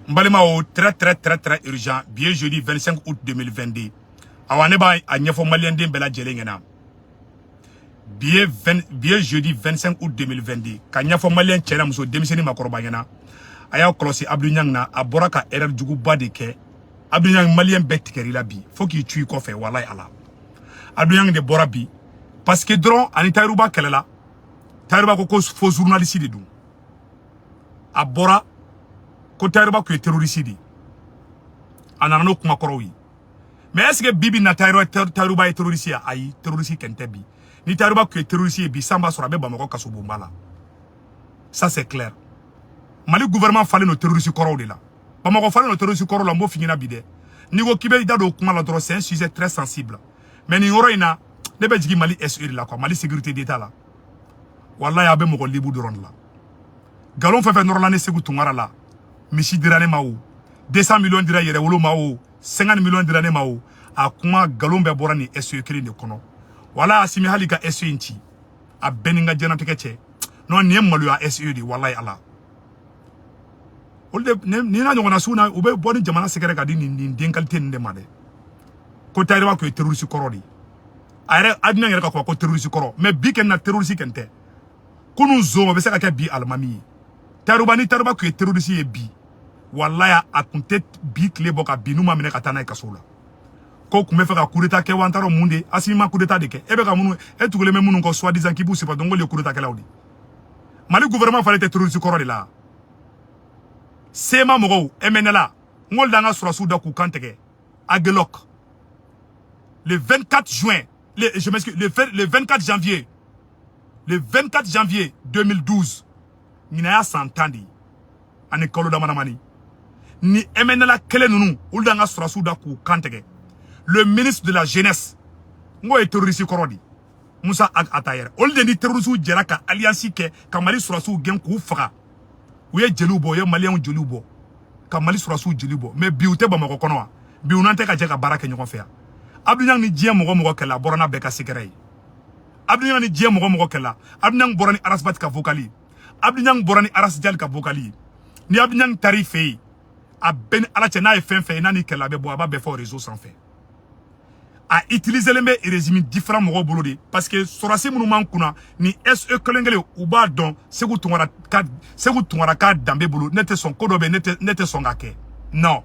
N balimaw, très très très très urgent. Bi ye jeudi 25 août 2022. Awa, ne b'a a ɲɛfɔ maliyɛnden bɛɛ lajɛlen ɲɛna. Bi ye 20, bi ye jeudi 25 août 2022, ka ɲɛfɔ maliyɛn cɛ n'a muso, denmisɛnnin, makɔrɔba ɲɛna. A y'a kɔlɔsi Abdou Niang na, a bɔra ka erreur juguba de kɛ. Abdou Niang, maliyɛn bɛɛ tigɛr'i la bi fo k'i tu i kɔfɛ. Walayi ala, Abdou Niang de bɔra bi parce que dɔrɔn ani Tayiruba kɛlɛla. Tayiruba ko faux journaliste de don. A bɔra ko Tayiruba tun ye terroriste de ye. A nana n'o kuma kɔrɔw ye. Mais est ce que bi bi na Tayiruba ye terroriste ye? Ayi, terroriste kɛn tɛ bi. Ni Tayiruba tun ye terroriste ye bi, san b'a sɔrɔ a bɛ Bamakɔ kasobonba la. Ça, c'est clair. Mali gouvernement falen don terroriste kɔrɔw de la. Bamakɔ falen don terroriste kɔrɔw la. N b'o f'i ɲɛna bi dɛ. N'i ko k'i bɛ i da don o kuma la dɔrɔn, c'est un sujet très sensible. Mais nin yɔrɔ in na, ne bɛ jigin Mali SE de la quoi, Mali sécurité d'État la. Walayi, a bɛ mɔgɔ libu dɔrɔn de la. Nkalon fɛn fɛn nɔrɔla ne Segu Tunkara la, misi dira ne ma o, 200 millions dira Yɛrɛwolo ma o, 50 millions dira ne ma o, a kuma nkalon bɛɛ bɔra nin SE kelen de kɔnɔ. Wala Asimi, hali ka SE in ci, a bɛɛ ni n ka diɲɛnatigɛ cɛ. Non, nin ye maloya SE de ye. Walayi ala, olu de ni n'a ɲɔgɔnna sugu na, u bɛ bɔ ni jamana sɛgɛrɛ ka di nin den qualité nin de ma dɛ. Ko Tayiruba tun ye terroriste kɔrɔ de ye. A yɛrɛ Adina yɛrɛ ka kuma ko terroriste kɔrɔ, mais bi kɛ na terroriste kɛn tɛ. Kunun zon, o bɛ se ka kɛ bi alimami ye. Tayiruba, ni Tayiruba tun ye terroriste ye bi, walayi, a tun tɛ bi tile bɔ ka bi n'u ma minɛ ka taa n'a ye kaso la. Ko tun bɛ fɛ ka coup d'état kɛ wa, n t'a dɔn mun de. Asimi ma coup d'état de kɛ. E bɛ ka minnu e tugulen bɛ minnu kɔ, soi disant k'i b'u supporter, n k'olu ye coup d'état kɛlaw de. Mali gouvernement falen tɛ terroriste kɔrɔ de la. CMA mɔgɔw, MNLA, n k'olu d'an ka sɔrɔsiw da k'u kan tigɛ. Aguelhok, le 24 juin, je m'excuse, le 24 janvier, le 24 janvier 2012, ɲinan y'a san 10 de ye ani kalo dama damani. Ni MNLA kelen ninnu, olu d'an ka sɔrɔsiw da k'u kan tigɛ. Le ministre de la Jeunesse, n k'o ye terroriste kɔrɔ de ye, Musa Ag Atayɛrɛ. Olu de ni terroriste jɛra ka alliance kɛ ka Mali sɔrɔsiw gɛn k'u faga. U ye jeliw bɔ, u ye maliyɛnw jeliw bɔ, ka Mali sɔrɔsiw jeli bɔ. Mais bi, u tɛ Bamakɔ kɔnɔ wa? Bi, u n'an tɛ ka jɛ ka baara kɛ ɲɔgɔn fɛ yan. Abdou Niang ni diɲɛ mɔgɔ mɔgɔ kɛlɛ, a bɔra n'a bɛɛ ka secret ye. Abdou Niang ni diɲɛ mɔgɔ mɔgɔ kɛlɛ, Abdou Niang bɔra ni Ras Bath ka vocal ye, Abdou Niang bɔra ni Ras Jali ka vocal ye. Ni Abdou Niang taar'i fɛ yen, a bɛɛ ni ala cɛ, n'a ye fɛn fɛn ye, n'a ni kɛlɛ, a bɛ bɔ, a b'a bɛɛ fɔ réseau sanfɛ. A utiliser len bɛ régime différent mɔgɔw bolo de, parce que sɔrɔsi minnu b'an kunna ni SE kelen kelen, u b'a dɔn Segu Tunkara ka, Segu Tunkara ka danbe bolo. Ne tɛ sɔn ko dɔ bɛ, ne tɛ sɔn ka kɛ. Non,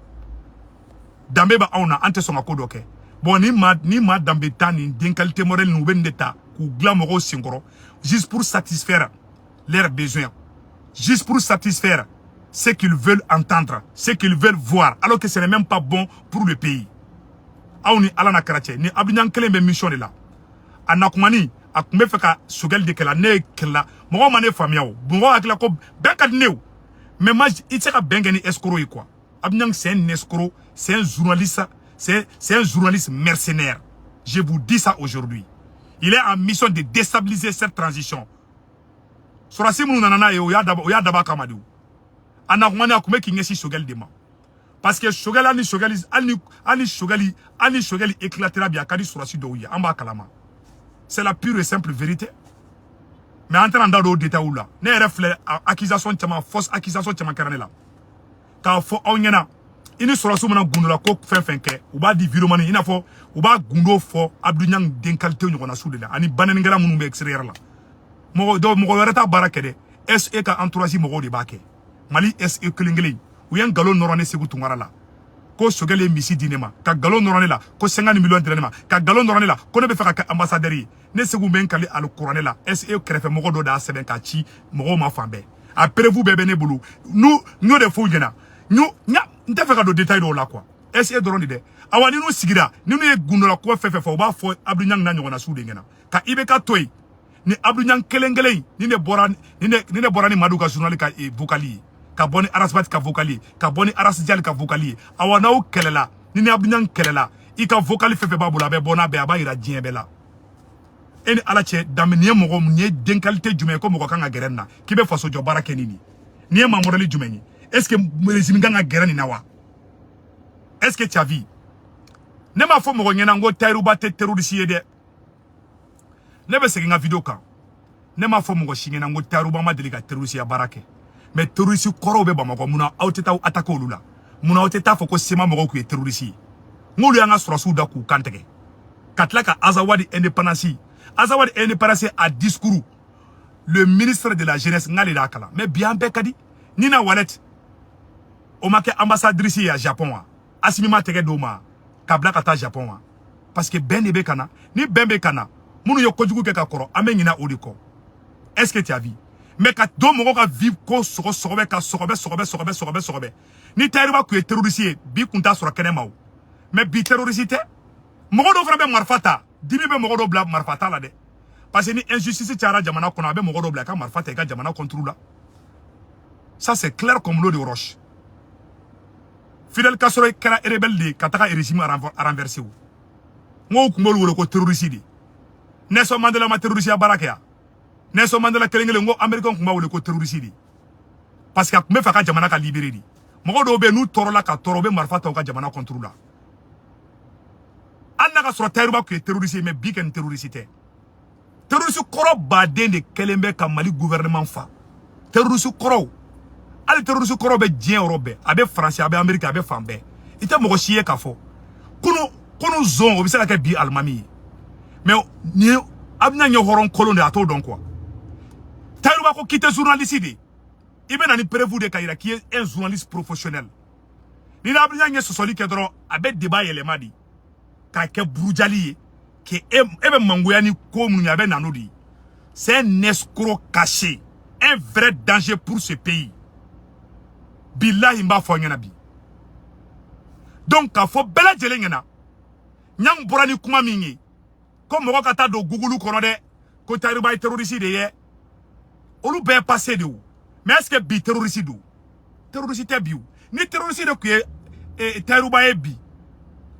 danbe bɛ anw na, an tɛ sɔn ka ko dɔ kɛ. Bon, ni maa danbe tan nin den qualité modèle ninnu, u bɛ nin de ta k'u dilan mɔgɔw senkɔrɔ juste pour satisfaire leurs besoins, juste pour satisfaire ce qu'ils veulent entendre, ce qu'ils veulent voir, alors que ce n'est même pas bon pour le pays. Aw ni ala na kɛra cɛ ni Abdou Niang kelen bɛ mission de la. A nakumani, a tun bɛ fɛ ka Sogɛli de kɛlɛ. Ne ye kɛlɛ, mɔgɔw ma ne faamuya o. Mɔgɔw hakili ko bɛn ka di ne o, mais ma i tɛ se ka bɛn kɛ ni escroc ye quoi. Abdou Niang, c'est un escroc, c'est un journaliste, c'est un journaliste mercenaire. Je vous dis ça aujourd'hui, il est en mission de déstabiliser cette transition. Sɔrɔsi minnu nana n'a ye, o y'a dabɔ, o y'a dabɔ a kama de o. A nakumani, a tun bɛ k'i ɲɛsin Sogɛli de ma, parce que Sogɛli, hali ni Sogɛli, hali ni Sogɛli éclatera bi, a ka di sɔrɔsi dɔw ye, an b'a kalama. C'est la pure et simple vérité. Mais an tɛna n da don o détails la. Ne yɛrɛ filɛ, accusation caman, fausse accusation caman kɛra ne la. K'a fɔ aw ɲɛna, i ni sɔrɔsiw mana gundola ko fɛn fɛn kɛ, u b'a di vidéoman, i n'a fɔ u b'a gundo fɔ Abdou Niang den qualité ɲɔgɔnna su de la, ani banɛnikɛla minnu bɛ extérieur la. Mɔgɔ dɔw, mɔgɔ wɛrɛ t'a baara kɛ dɛ, SE ka entourage mɔgɔw de b'a kɛ. Mali SE kelen kelen, u ye nkalon nɔrɔ ne Segu Tunkara la ko Sogɛli ye misi di ne ma, ka nkalon nɔrɔ ne la ko 50 millions dira ne ma, ka nkalon nɔrɔ ne la ko ne bɛ fɛ ka kɛ ambassadeur ye. Ne Segu bɛ n kali alikuranɛ la, SE kɛrɛfɛ mɔgɔ dɔ de y'a sɛbɛn k'a ci mɔgɔw ma fan bɛɛ. A preuve bɛɛ bɛ ne bolo. N'u n y'o de f'u ɲɛna, n y'o n tɛ fɛ ka don détail dɔw la quoi. SE dɔrɔn de dɛ. Awa, ni n'u sigira, ni n'u ye gundola ko fɛn fɛn fɔ, u b'a fɔ Abdou Niang n'a ɲɔgɔnna su de ɲɛna. Ka IBK to yen, ni Abdou Niang kelen kelen, ni ne bɔra ni Madu ka journal ka vocal ye, ka bɔ ni Ras Bath ka vocal ye, ka bɔ ni Ras Jali ka vocal ye. Awa, n'aw kɛlɛla, ni Abdou Niang kɛlɛla, i ka vocal fɛn fɛn b'a bolo, a bɛ bɔ n'a bɛɛ, a b'a yira diɲɛ bɛɛ la. E ni ala cɛ, danbe nin ye mɔgɔ nin ye den qualité jumɛn ye ko mɔgɔ kan ka gɛrɛ nin na k'i bɛ faso jɔ baara kɛ ni nin? Nin ye maa modèle jumɛn ye? Est ce que régime kan ka gɛrɛ nin na wa? Est ce que tu as vu? Ne m'a fɔ mɔgɔ ɲɛna n ko Tayiruba tɛ terroriste ye dɛ. Ne bɛ segin n ka vidéo kan. Ne m'a fɔ mɔgɔ si ɲɛna n ko Tayiruba ma deli ka terroriste ya baara kɛ, mais terroriste kɔrɔw bɛ Bamakɔ. Mun na aw tɛ taa attaquer olu la? Munna aw tɛ taa fɔ ko CMA mɔgɔw tun ye terroriste ye? N k'olu y'an ka sɔrɔsiw da k'u kan tigɛ, ka tila ka Azawadi indépendance, Azawadi indépendance a discours, le ministre de la Jeunesse, n k'ale de y'a kalan. Mais bi an bɛɛ ka di Nina Walet. O ma kɛ ambassadrice ye a Japon wa? Asimi ma tɛgɛ d'o ma ka bila ka taa Japon wa? Parce que bɛn de bɛ ka na. Ni bɛn bɛ ka na, minnu ye kojugu kɛ ka kɔrɔ, an bɛ ɲinɛ o de kɔ. Est ce que tu as vu? Mais ka don mɔgɔw ka vie ko sɔgɔ sɔgɔbɛ ka sɔgɔbɛ sɔgɔbɛ sɔgɔbɛ sɔgɔbɛ sɔgɔbɛ. Ni Tahirou Bah tun ye terroriste ye, bi kun t'a sɔrɔ kɛnɛ ma o. Mais bi terroriste tɛ. Mɔgɔ dɔw fana bɛ marifa ta, dimi bɛ mɔgɔ dɔw bila marifa ta la dɛ, parce que ni injustice cayara jamana kɔnɔ, a bɛ mɔgɔ dɔw bila i ka marifa ta i ka jamana contre la. Ça, c'est clair comme l'eau de roche. Fidel Castro kɛra rebelle de ye ka taga régime renverser. O n ko tun b'olu wele ko terroriste de. Nelson Mandela ma terroriste ya baara kɛ yan? Nelson Mandela kelen kelen, n ko Américain tun b'a wele ko terroriste de, parce que a tun bɛ fɛ a ka jamana ka libérer de. Mɔgɔ dɔw bɛ yen, n'u tɔɔrɔla ka tɔɔrɔ, u bɛ marifa ta u ka jamana contre la. Hali n'a ka sɔrɔ Tahirou Bah tun ye terroriste ye, mais bi kɛ ni terroriste tɛ. Terroriste kɔrɔ baden de kɛlen bɛ ka Mali gouvernement fa. Terroriste kɔrɔw, hali terroriste kɔrɔ bɛ diɲɛ yɔrɔ bɛɛ. A bɛ Faransi, a bɛ Amérique, a bɛ fan bɛɛ. I tɛ mɔgɔ si ye k'a fɔ kunu kunu zon o bɛ se ka kɛ bi alimami ye. Mais nin a bɛna ɲɛ hɔrɔn kolon de, a t'o dɔn quoi. Tahirou Bah ko k'i tɛ journaliste de, i bɛ na ni preuve de ka yira k'i ye un journaliste professionnel. Ni n'a bɛna ɲɛ sɔsɔli kɛ dɔrɔn, a bɛ débat yɛlɛma de k'a kɛ burujali ye, ke e bɛ mangoya ni ko minnu ye, a bɛ na n'o de ye. C'est un escroc caché, un vrai danger pour ce pays. Bilahi, n b'a fɔ aw ɲɛna bi. Donc k'a fɔ bɛɛ lajɛlen ɲɛna, ɲangi bɔra ni kuma min ye ko mɔgɔ ka taa don Google kɔnɔ dɛ, ko Tahirou Bah ye terroriste de ye, olu bɛɛ ye passé de o. Mais est ce que bi terroriste don? Terroriste tɛ bi o. Ni terroriste de tun ye Tahirou Bah ye bi,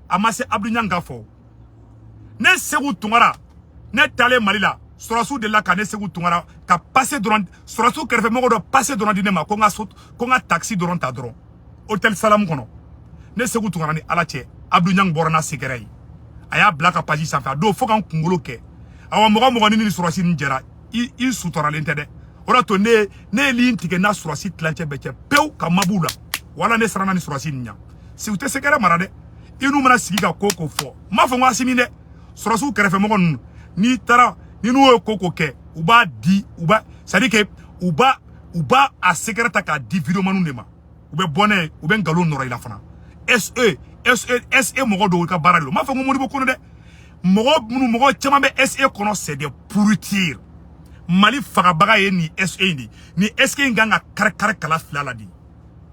a ma se Abdou Niang ka fɔ. Ne Sekou Tounkara, ne taalen Mali la, sɔrɔsiw delila ka ne Sekou Tounkara ka passe dɔrɔn, sɔrɔsiw kɛrɛfɛmɔgɔ dɔ passe dɔrɔn di ne ma ko n ka so, ko n ka taxi dɔrɔn ta dɔrɔn hôtel Salam kɔnɔ. Ne Sekou Tounkara ni Ala cɛ, Abdou Niang bɔra n'a secret ye, a y'a bila ka page sanfɛ. A don fo ka n kunkolo kɛ. Awa, mɔgɔ mɔgɔ ni sɔrɔsi nin jɛra, i suturalen tɛ dɛ. O de to ne ye lin tigɛ n'a sɔrɔsi tilancɛ bɛɛ cɛ pewu ka mabu la. Wala ne siranna ni sɔrɔsi nin ɲa si, u tɛ secret mara dɛ. I n'u mana sigi ka ko ko fɔ, n m'a fɔ n ko Asimi dɛ, sɔrɔsiw kɛrɛfɛmɔgɔ ninnu, n'i taara ni n'u ye ko ko kɛ, u b'a di, u b'a, c'est à dire que u b'a a secret ta k'a di videomaniw de ma. U bɛ bɔ n'a ye, u bɛ nkalon nɔrɔ i la fana. SE SE SE mɔgɔ dɔw ka baara de don. N m'a fɔ ko Modibo Kone dɛ. Mɔgɔ minnu, mɔgɔ caman bɛ SE kɔnɔ, c'est des pourritures. Mali fagabaga ye nin SE in de. Ni SE in kan ka kari kari kala fila la de.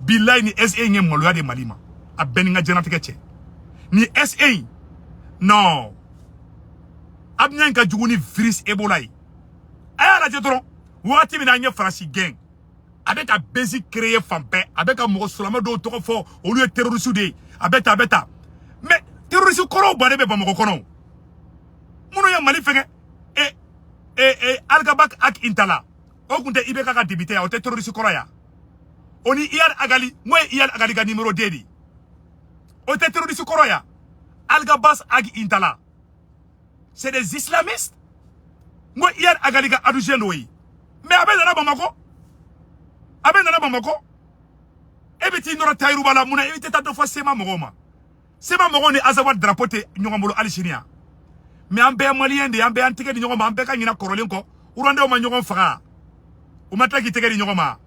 Bilayi, ni SE in ye maloya de Mali ma. A bɛɛ ni n ka diɲɛlatigɛ cɛ, ni SE in non, Abdou in ka jugu ni virus Ebola ye. A y'a lajɛ dɔrɔn, wagati min na an ye Faransi gɛn, a bɛ ka buzz créer fan bɛɛ, a bɛ ka mɔgɔ silamɛ dɔw tɔgɔ fɔ, olu ye terroriste de ye. A bɛ tan, a bɛ tan, mais terroriste kɔrɔw baden bɛ Bamakɔ kɔnɔ, minnu ye Mali fɛngɛ. E e e Alghabass Ag Intalla, o tun tɛ IBK ka député ya? O tɛ terroriste kɔrɔ ya? O ni Iyad Ag Ghali, n ko ye Iyad Ag Ghali ka numéro 2 de, o tɛ terroriste kɔrɔ ya? Alghabass Ag Intalla, c'est des islamistes. N ko Iyad Ag Ghali ka adjoint dɔ ye, mais a bɛ nana Bamakɔ, a bɛ nana Bamakɔ. E bɛ t'i nɔrɔ Tahirou Bah la mun na? I tɛ taa dɔ fɔ CMA mɔgɔw ma. CMA mɔgɔw ni Azawad drapeau tɛ ɲɔgɔn bolo hali sini yan. Mais an bɛɛ ye malien de ye, an bɛɛ y'an tɛgɛ di ɲɔgɔn ma, an bɛɛ ka ɲina kɔrɔlen kɔ. Rwandais ma ɲɔgɔn faga, u ma tila k'i tɛgɛ di ɲɔgɔn ma.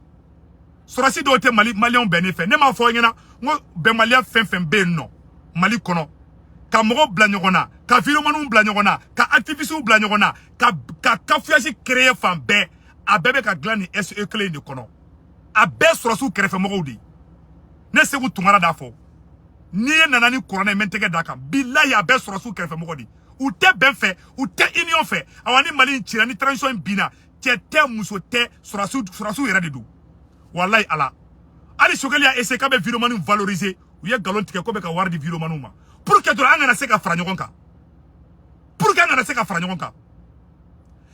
Sɔrɔsi dɔw tɛ Mali maliyɛnw bɛnnen fɛ. Ne m'a fɔ aw ɲɛna n ko bɛnbaliya fɛn fɛn bɛ yen nɔ Mali kɔnɔ, ka mɔgɔw bila ɲɔgɔn na, ka videomaniw bila ɲɔgɔn na, ka activistes bila ɲɔgɔn na, ka cafouillage créer fan bɛɛ, a bɛɛ bɛ ka dilan nin SE kelen in de kɔnɔ. A bɛɛ sɔrɔsiw kɛrɛfɛmɔgɔw de. Ne Sekou Tounkara d'a fɔ, n'i ye nana ni kuranɛ, n bɛ n tɛgɛ d'a kan. Bilayi, a bɛɛ sɔrɔsiw kɛrɛfɛmɔgɔ de. U tɛ bɛn fɛ, u tɛ union fɛ. Awa, ni Mali in cira, ni transition in binna, cɛ tɛ, muso tɛ, sɔrɔsiw yɛrɛ de don. Walayi Ala, hali Choguel y'a essayé k'a bɛ videomaniw valoriser, u ye nkalon tigɛ ko bɛ ka wari di videomaniw ma pour que dɔrɔn an kana se ka fara ɲɔgɔn kan, pour que an kana se ka fara ɲɔgɔn kan.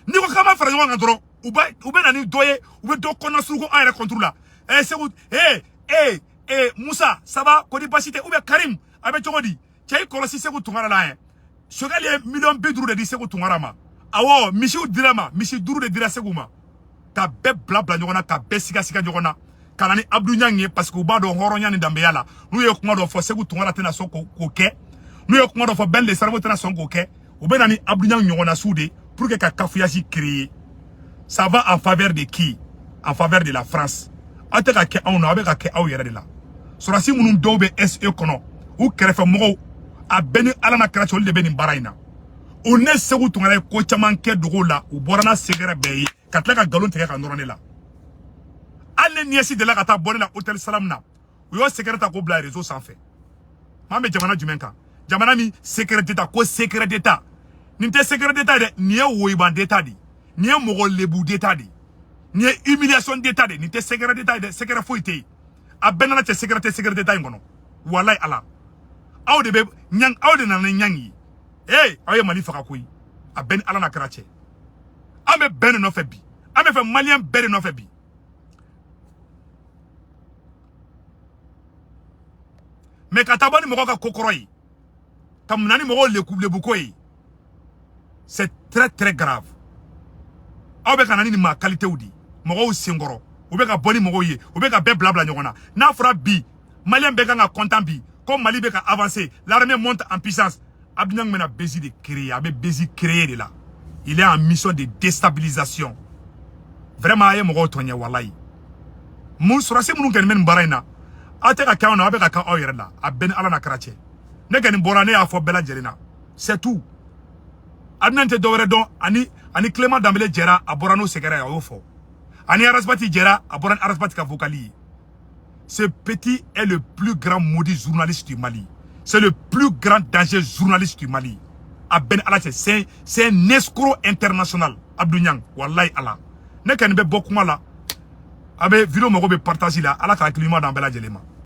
N'i ko k'an ma fara ɲɔgɔn kan dɔrɔn, u bɛ na ni dɔ ye, u bɛ dɔ kɔnɔna suruku an yɛrɛ contre la. Ɛ Segu, ee ee ee Musa, ça va? Ko di, basi tɛ? Ou bien Karim, a bɛ cogo di? Cɛ, i kɔlɔsi Sekou Tounkara la yɛ. Choguel ye miliyɔn 50 de di Sekou Tounkara ma. Awɔ, misiw dira ma, misi 5 de dira Sekou ma, ka bɛɛ bila bila ɲɔgɔn na, ka bɛɛ siga siga ɲɔgɔn na. Ka na ni Abdou Niang ye, parce que u b'a dɔn hɔrɔnya ni danbeya la, n'u ye kuma dɔ fɔ, Sékou Tounkara tɛna sɔn k'o kɛ. N'u ye kuma dɔ fɔ, Ben le Cerveau tɛna sɔn k'o kɛ. U bɛ na ni Abdou Niang ɲɔgɔnnasiw de pour que ka cafouillage créer. Ça va en faveur de qui? En faveur de la France. Aw tɛ ka kɛ anw na, aw bɛ ka kɛ aw yɛrɛ de la. Sɔrɔdasi minnu dɔw bɛ SE kɔnɔ, u kɛrɛfɛ mɔgɔw, a bɛɛ ni Ala na kɛra cɛ, olu de bɛ nin baara in na. O ne Sékou Tounkara ye ko caman kɛ dogo la, u bɔra n'a secret bɛɛ ye ka tila ka nkalon tigɛ ka nɔrɔ ne la. Hali ne nièce delila ka taa bɔ ne la hôtel Salam na, u y'o secret ta k'o bila réseau sanfɛ. Maa bɛ jamana jumɛn kan? Jamana min secret d'état, ko secret d'état. Nin tɛ secret d'état dɛ, nin ye woyiban d'état de, nin ye mɔgɔ lebu d'état de, nin ye humiliation d'état de. Nin tɛ secret d'état ye dɛ, secret foyi tɛ yen. A bɛɛ nana cɛ, secret tɛ secret d'état in kɔnɔ. Walayi Ala, aw de bɛ ɲang, aw de nana ni ɲang ye. Ee, aw ye Mali faga koyi. A bɛɛ ni Ala na kɛra cɛ. An bɛ bɛn de nɔfɛ bi, an bɛ fɛ maliyɛn bɛɛ de nɔfɛ bi. Mais ka taa bɔ ni mɔgɔ ka ko kɔrɔ ye, ka na ni mɔgɔw lebuko ye, c'est très très grave. Aw bɛ ka na ni nin maa qualitéw de mɔgɔw senkɔrɔ, u bɛ ka bɔ ni mɔgɔw ye, u bɛ ka bɛɛ bila bila ɲɔgɔn na. N'a fɔra bi maliyɛn bɛɛ kan ka content bi ko Mali bɛ ka avancer, l'armée monte en puissance, Abdou Niang bɛna buzz de créer. A bɛ buzz créer de la. Il est en mission de déstabilisation. Vraiment, a ye mɔgɔw tɔɲɛ walayi. Mun sɔrɔsi minnu kɛni bɛ nin baara in na, aw tɛ ka kɛ anw na, aw bɛ ka kɛ aw yɛrɛ la. A bɛɛ ni Ala na kɛra cɛ. Ne kɔni bɔra, ne y'a fɔ bɛɛ lajɛlen na, c'est tout. Abdou Niang tɛ dɔwɛrɛ dɔn, ani Clément Dembélé jɛra, a bɔra n'o sɛgɛrɛ ye, a y'o fɔ. Ani Ras Bath jɛra, a bɔra ni Ras Bath ka vocal ye. Ce petit est le plus grand maudit journaliste du Mali. C'est le plus grand danger journaliste du Mali. A bɛɛ ni Ala cɛ, c'est un escroc international. Abdou Niang, wallahi Ala. Ne kɔni bɛ bɔ kuma la. A bɛ vidéo mago bɛ partage la. Ala ka hakili ɲuman d'an bɛɛ lajɛlen ma.